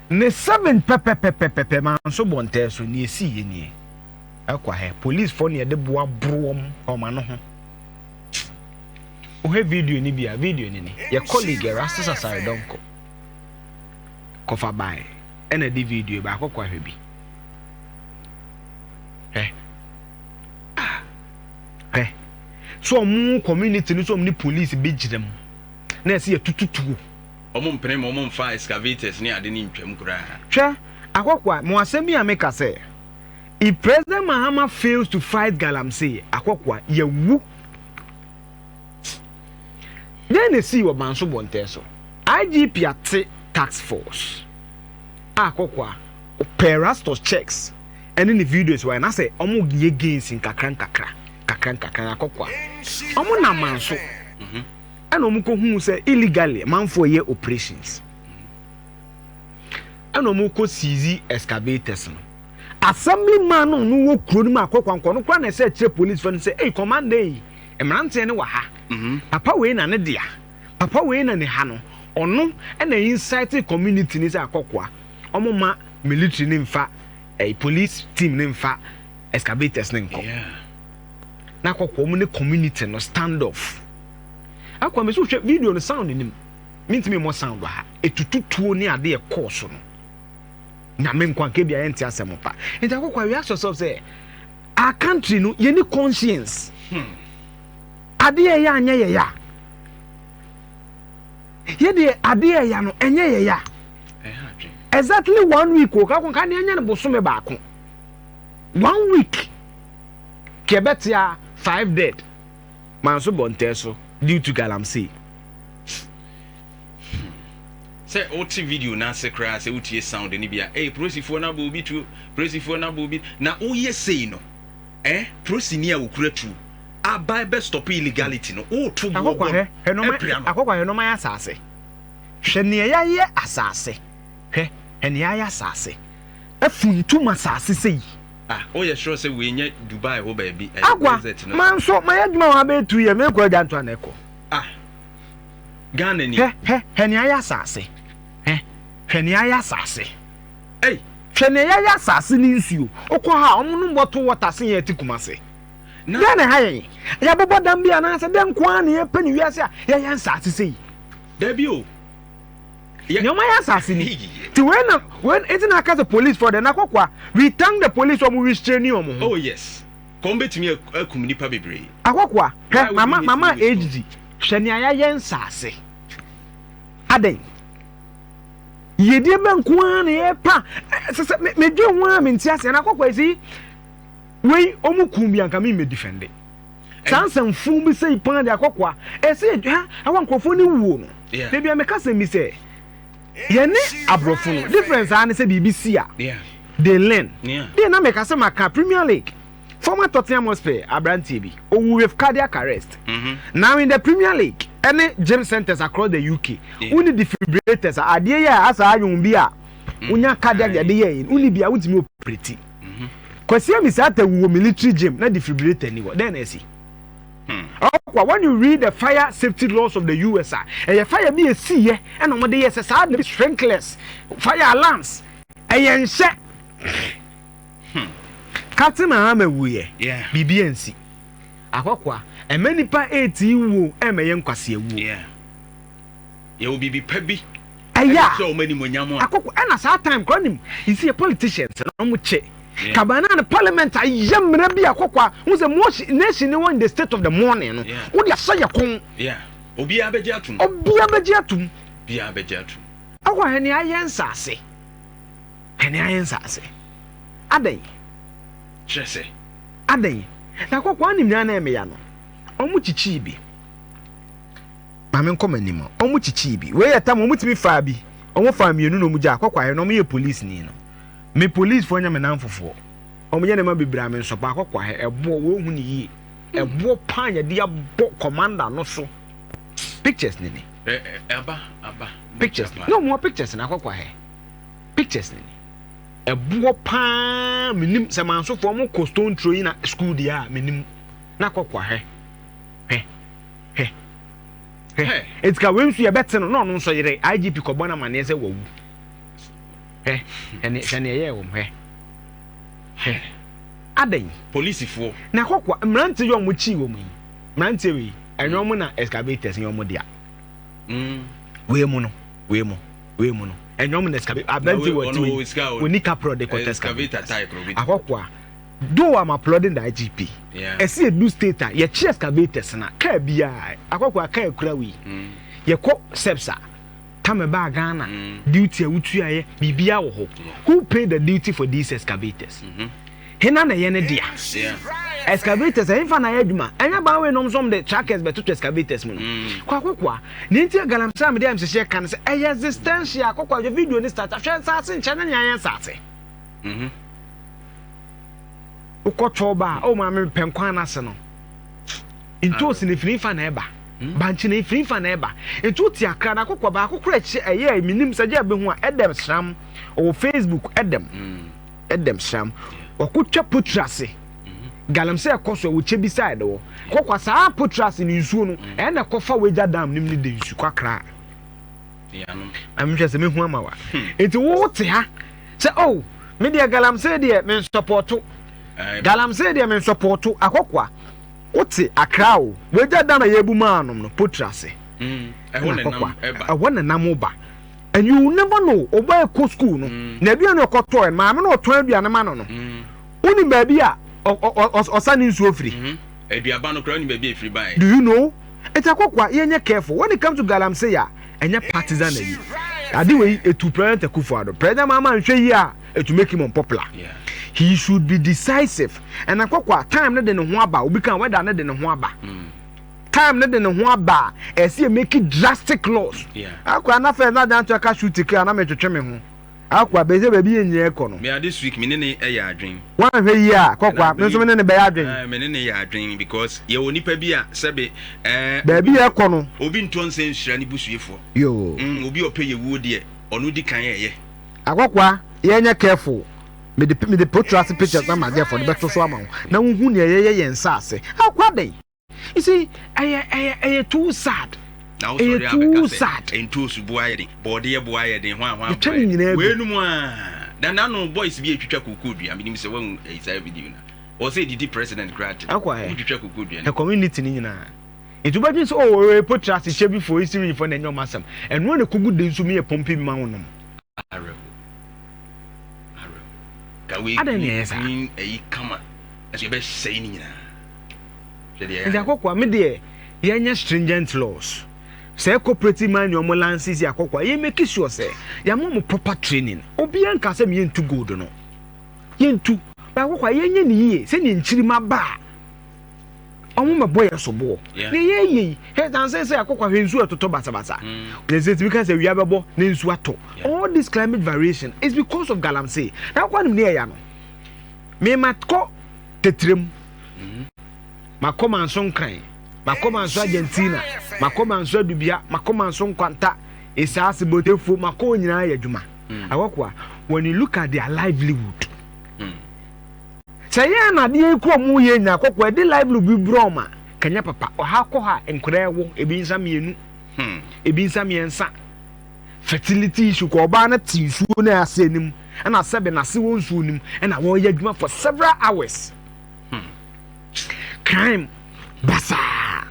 Ne 7 pɛpɛpɛpɛpɛ Manso bɔntɛɛ so nea esii yɛ nie. Ɛkɔ ahɛ police foɔ ne yɛde boa boro wɔn wɔn ano ho. Wohwɛ video ni bi a, video ni ni. Yɛ colleague Erastus Asare Donkor kɔfa bae ɛna de video baako kɔ ahwɛ bi. Hwɛ. Ah. Hwɛ. So ɔmo community no so ɔmo ne police bi gyina mu na ɛsɛ yɛ tututuo. Ɔmo mpene ma ɔmo nfa excavators ne ade ne ntwam koraa. Hwɛ, Akɔkoa, mewɔ asɛm bi a meka sɛ, if President Mahama fails to fight galamsey, Akɔkoa, yɛawu. Dɛn na esii wɔ Banso Bɔntɛɛ so? IGP ate task force a Akɔkoa, ɔpɛ Erastus checks ɛne ne videos wɔayɛ na sɛ ɔmo yɛ gains nkakra nkakra, nkakra nkakra na Akɔkoa, ɔmo nam Manso. Ɛna wɔn kɔ huu sɛ illegally manfoɔ yɛ operations, ɛna wɔn kɔ seize excavators no. Assembly man no no wɔ kuro no mu akɔ kwankɔ no koraa na ɛsɛ kyerɛ police fo no sɛ, ei, commander yi, mmeranteɛ no wɔ ha, papa wei na ne dea, papa wei na ne ha no. Ɔno ɛna incite community ni sɛ akɔkoa wɔn ma military ne nfa ɛy police team ne nfa excavators ne nkɔ na akɔkoa wɔn ne community no stand off. Akɔ mi so hwɛ video no, sound nim, mintimi mmɔ sound wɔ ha. Etututuo ne adeɛ kɔɔ so no, Nyame nkwa nka bi a yɛnte asɛm pa. Nti akɔkɔ, we ask yourself sɛ our country no, yɛni conscience? Adeɛ ɛyɛ anyɛ yɛ ya, yɛdeɛ adeɛ ɛyɛ no ɛnyɛ yɛ ya. Exactly one week o, kakɔ nka deɛ ɛnyɛ no bosome baako, one week kɛbɛtea five dead Manso bɔntɛɛ so due to galamsey. Sɛ wote video no ase koraa, sɛ wotie sound no bi a, ei, polisifoɔ no abɔ obi tuo, polisifoɔ no abɔ obi na woyɛ sei no, eh, polisini a wokura tuo aba bɛ stop illegality no, woto boɔ bɔ no apira no. Akɔkɔ, hwɛ nɔɔma yɛ asase, hwɛ nea yɛayɛ asase, hwɛ, hwɛ nea yɛayɛ asase, afuntum asase sɛ yi. Ah, woyɛ sure sɛ wei nyɛ Dubai hɔ baabi, ɛyɛ Akwa desert no? Manso mayɛ adwuma wɔ ha bɛyɛ 2 years, mekɔ agya nto ana ɛkɔ. Ah, Ghana ni. Hwɛ, hwɛ, hwɛ nea ayɛ asase, hwɛ, hwɛ nea ayɛ asase. Ei. Hwɛ nea yɛayɛ asase ne nsuo. Wokɔ ha a, wɔn nom bottle water sen yɛn te Kumase. Na dɛn na ɛha yɛn? Yɛabobɔ dam bi anaasɛ dɛn nko ara na yɛpɛ ne wiase a yɛyɛ nsase sɛ yi? Dabi o. Nea wɔn ayɛ asase ni. Ti wei na wei eti na aka sɛ police for the na kɔkɔa. We thank the police, wɔn restrain wɔn ho. Oh yes. Kɔn betumi akum nipa bebree. Akɔkɔa, hwɛ, mama mama age, hwɛ nea yɛayɛ nsase. Adɛn? Yiedie bɛ nko ara na yɛpa sɛ sɛ medwe ho a mente aseɛ. Na akɔkɔa esi wei ɔmo kum bi anka mi mmɛ defend saa nsɛmfo bi sɛ paa de akɔkɔa ɛsɛ ha ɛwɔ nkurɔfoɔ ne wuo no. Beebi a meka sɛm bi sɛ yɛne aborɔfo no difference a ne sɛ biribi si a, they learn. Deɛ na meka sɛ maka Premier League, former Tottenham Hotspur aberanteɛ bi owu with cardiac arrest. Now in the Premier League ɛne gym centers across the UK, wonni defibrillators a adeɛ yi a asa ayɔn bi a wonya cardiac yɛde yɛ yi, wonni bi a wontumi operate. Kwasi Amissah wu wɔ military gym na defibrillator ni hɔ. Dɛn na ɛsi? Ɔkwa, when you read the fire safety laws of the US a, ɛyɛ fire bi esi yɛ ɛna wɔde yɛ sɛ saa de sprinklers, fire alarms, ɛyɛ nhyɛ. Captain Mahama wuyɛ, biribi ansi. Akɔkɔa, ɛmɛ nipa eti wuo, ɛmɛ yɛ nkwasi awuo. Yɛwɔ biribi pa bi. Ɛyɛ a wɔn animonyam a. Akɔkɔ ɛna saa time kora nim nsi yɛ politicians na wɔn kyɛ kabana no parliament ayɛ mmerɛ bi. Akɔkɔ a wɔn sɛ motion nation ne wɔ in the state of the morning no, wɔde ahyɛ yɛ kɔn. Obiara bɛgye atum. Obiara bɛgye atum. Obiara bɛgye atum. Akɔ hɛn ayɛ nsaase, hɛn ayɛ nsaase adan. Kyerɛ sɛ. Adan na akɔkɔ anim nyinaa na ɛmɛya no, wɔn kyikyii bi. Maame nkɔ m'anim a, wɔn kyikyii bi. Wei yɛ tam, wɔn tumi faa bi, wɔn faa mmienu na wɔn gya akɔkɔ ayɛ na wɔn yɛ police ni no. Me police foɔ nyɛ me nan fofoɔ, wɔn yɛ nneɛma bebree a me nsɔpɔ. Akɔkɔ ayɛ ɛboɔ wɔn hu ne yie, ɛboɔ paa yɛde abɔ commander no so. Pictures ni ni. Aba aba. Pictures ni na wɔn pictures na akɔkɔ ayɛ pictures ni ni ɛboɔ paa. Menim sɛ mansofoɔ wɔn kɔ stone throwing na school deɛ a menim na akɔkɔ ahwɛ. Hwɛ, hwɛ, hwɛ, eti ka wei nso yɛbɛte no na ɔno nso yere IGP kɔbɔ no amaneɛ sɛ wawu. Hwɛ, hwɛ hwɛ nea ɛyɛɛ wɔn, hwɛ. Hwɛ. Adɛn? Polisifoɔ. Na kɔkɔa, mmerante yi a wɔkyii wɔn yi, mmeranteɛ wei, ɛnyɛ wɔn na excavators nyɛ wɔn dea. Wei mu no, wei mu, wei mu no, ɛnyɛ wɔn na excavator, aberante wɔ ti wei, wɔni kaprɔ de kɔtɔ excavators. Akɔkɔa, though I'm applauding the IGP, ɛsi edu state a, yɛkye excavators na, kaa biara, akɔkɔa kaa ekura wei, yɛkɔ SEPS a, Tam ɛbaa Ghana, duty a wotuaeɛ, biribiara wɔ hɔ. Who paid the duty for these excavators? Hena na ɛyɛ ne dea? Excavators, ɛhefa na ayɛ adwuma? Ɛnyɛ ban wei nom nso de trackers bɛtoto excavators mu no. Kwakokoa, nea nti a galamsey a mede ayamhyehyeɛ ka no sɛ ɛyɛ existential. Akɔkɔa, hwɛ video no start, hwɛ nsaase nkyɛn ne nea ayɛ nsaase. Wokɔ twɔw ba a, oh maame mepɛ nkwan no ase no. Ntoosi no efiri nfa na ɛba? Bankye no efiri nfa na ɛba? Nti wote akra na akokɔ baako kora ɛkyɛ ɛyɛ menim sɛ gye ɛbɛhu a ɛdɛm sram ɔwɔ Facebook ɛdɛm ɛdɛm sram ɔkotwa potra ase galamsey ɛkɔ so ɛwɔ kyɛ bi side wɔ kɔkɔ saa potra ase ne nsuo no ɛna ɛkɔfa wagya dam nim ne de nsu kɔ akra mehwɛ sɛ mehu ama wa nti wo te ha sɛ oh me deɛ galamsey deɛ me nsɔpɔto galamsey deɛ me nsɔpɔto akɔkoa wote akra o wagya dam a yɛbu maa nom no potra ase ɛhɔ na nam ba and you never know ɔba ɛkɔ school no na aduane ɔkɔtɔɔ maame no ɔtɔn aduane ma no no wonim baabi a ɔsa ne nsuo firi aduaba no koraa wonim baabi a ɛfiri baeɛ do you know nti akɔkoa yɛnyɛ careful when it comes to galamsey a ɛnyɛ partisan ayi ade wei etu President Akufo-Addo President Mahama nhwɛ yi a it will make him unpopular yeah. He should be decisive and akɔkoa time ne de ne ho aba obi kan weather ne de ne ho aba time ne de ne ho aba a ɛsɛ yɛ make drastic laws akɔa na fɛ na adanto aka shoot kra na metwetwe me ho akɔa bɛsɛ baabi yɛ nyinaa kɔ no. Me a this week me ne ne yɛ adwen. Wanhwɛ yie a kɔkɔa me nso me ne ne bɛyɛ adwen. Me ne ne yɛ adwen because yɛwɔ nipa bi a sɛbe ɛɛ. Baabi yɛ kɔ no. Obi ntɔ nsa nhyira ne busuefoɔ. Yoo. Obi ɔpɛ yɛ wuo deɛ ɔno di kan ɛyɛ. Akɔkɔa yɛnyɛ careful mede mede potra ase pictures na ma Jeff ɔde bɛto so ama wo na wohu nea yɛyɛ yɛn nsa ase akɔa dɛn. You see, ɛyɛ ɛyɛ ɛyɛ too sad. Ɛyɛ too sad. Ntoosu bo ayɛ den, bɔɔdeɛ bo ayɛ den, hwan hwan bo ayɛ den. Nyinaa gu. Wei mu a, na nano boys bi etwitwa kookoo dua. Menim sɛ wahu ɛyi saa video na. Ɔsɛ edidi president koraa te. Akɔ ɛ. Wotwitwa kookoo dua. The community ni nyinaa. Nti wobɛdwen sɛ oh ɔyɛ potra ase kyɛ bi fo esi fo na ɛnyɛ ɔmo asɛm. Ɛno na kogu de nso mi yɛ pɔmpi ma wo nom. Awerɛho. Awerɛho. Ka wei Adɛn na ɛyɛ saa? green ɛyi kama. Ɛso yɛbɛsɛe ne nyinaa. Nti akɔkoa me deɛ yɛnyɛ stringent laws sɛ cooperative man ne ɔmo license yɛ akɔkoa yɛ make sure sɛ yɛama ɔmo proper training obiara nka sɛ yɛntu gold no yɛntu ba akɔkoa yɛnyɛ ne yie sɛdeɛ nkyirima ba a ɔmo mɛbɔ yɛ soboɔ ne yɛyɛ yi hɛ danse sɛ akɔkoa hwɛ nsuo ɛtotɔ basabasa yɛn sɛ tumi ka sɛ wia bɛbɔ ne nsuo atɔ all this climate variation is because of galamsey na akɔkoa nim ne yɛya no mema kɔ tetrem Makɔ Manso Nkran, makɔ Manso Argentina, makɔ Manso Adubia, makɔ Manso Nkwanta, Esaase, Botefo, makɔ wɔn nyinaa yɛ adwuma. Mm. Awɔkoa, when you look at their livelihood, sɛ yɛn na adeɛ yi kɔ mu yɛ nyinaa kɔkɔɔ ɛde livelihood bi brɛ ɔma kanya papa ɔha kɔ ha nkwadaa ɛwɔ ebi nsa mmienu ebi nsa mmiɛnsa fertility issue kɔ ɔbaa no te nsuo no ase anim ɛna sɛbe n'ase wɔ nsuo no mu ɛna wɔreyɛ adwuma for several hours. Crime basaa.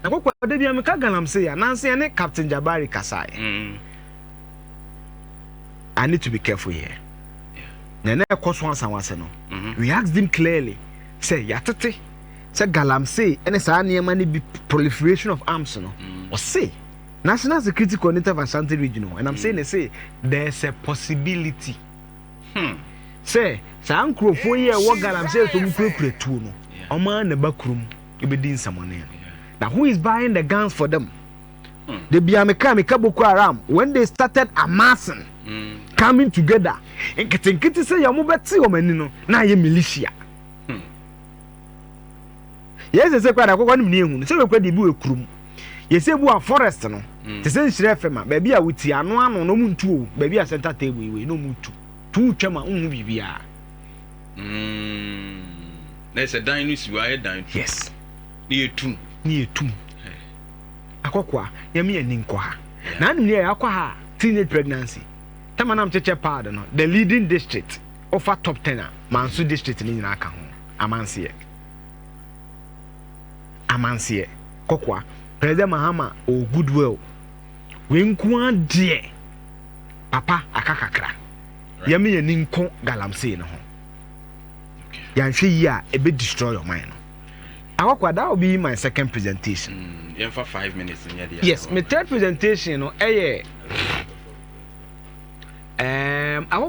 Na kɔkɔ da bia meka galamsey a nansa yɛne Captain Jabari kasae. Mm. I need to be careful here. Na na ɛkɔ so ansa wase no. Mm-hmm. We asked him clearly sɛ yɛatete sɛ galamsey ne saa nneɛma no bi proliferation of arms no. Mm. Ɔse National Security Coordinator of Ashanti Region, and I'm mm. saying they say there's a possibility. Hmm. Sɛ saa nkurɔfoɔ yi a ɛwɔ galamsey sɛ wɔn kurakura tuo no, wɔn ara na ɛba kurom ɛbɛdi nsɛmɔne no. Na who is buying the guns for them? De bia meka meka Boko Haram when they started amassing, coming together, nketenkete sɛ yɛn bɛte wɔn ani no na ayɛ militia. Yɛn sɛ sɛ kora da akɔkɔ no mu ne ehu no sɛ wekura de bi wɔ kurom. Yɛsɛ bu a forest no te sɛ nhyira fm a baabi a wotie ano ano na ɔmo ntu o baabi a center table yi wei na ɔmo tu tu wotwam a wonhu biribiara. Mm. Na sɛ dan no si hɔ ayɛ dan tu. Yes. Ne yɛ tum. Ne yɛ tum. Akɔkoa nyame ani nkɔ ha. Na anim ne yɛ akɔ ha teenage pregnancy. Tɛma na mekyekyɛ pad no, the leading district, wofa top 10 a, Manso district no nyinaa ka ho. Amanseɛ. Amanseɛ. Kɔkoa. President Mahama ɔwɔ goodwill. Wei nko ara deɛ, papa aka kakra. Yɛma yɛn ani nko galamsey no ho. Yɛanhwɛ yie a, ɛbɛ destroy ɔman no. Akɔkoa, that will be my second presentation. Yɛmfa 5 minutes nyɛ deɛ. Yes, my third presentation no ɛyɛ akɔkoa.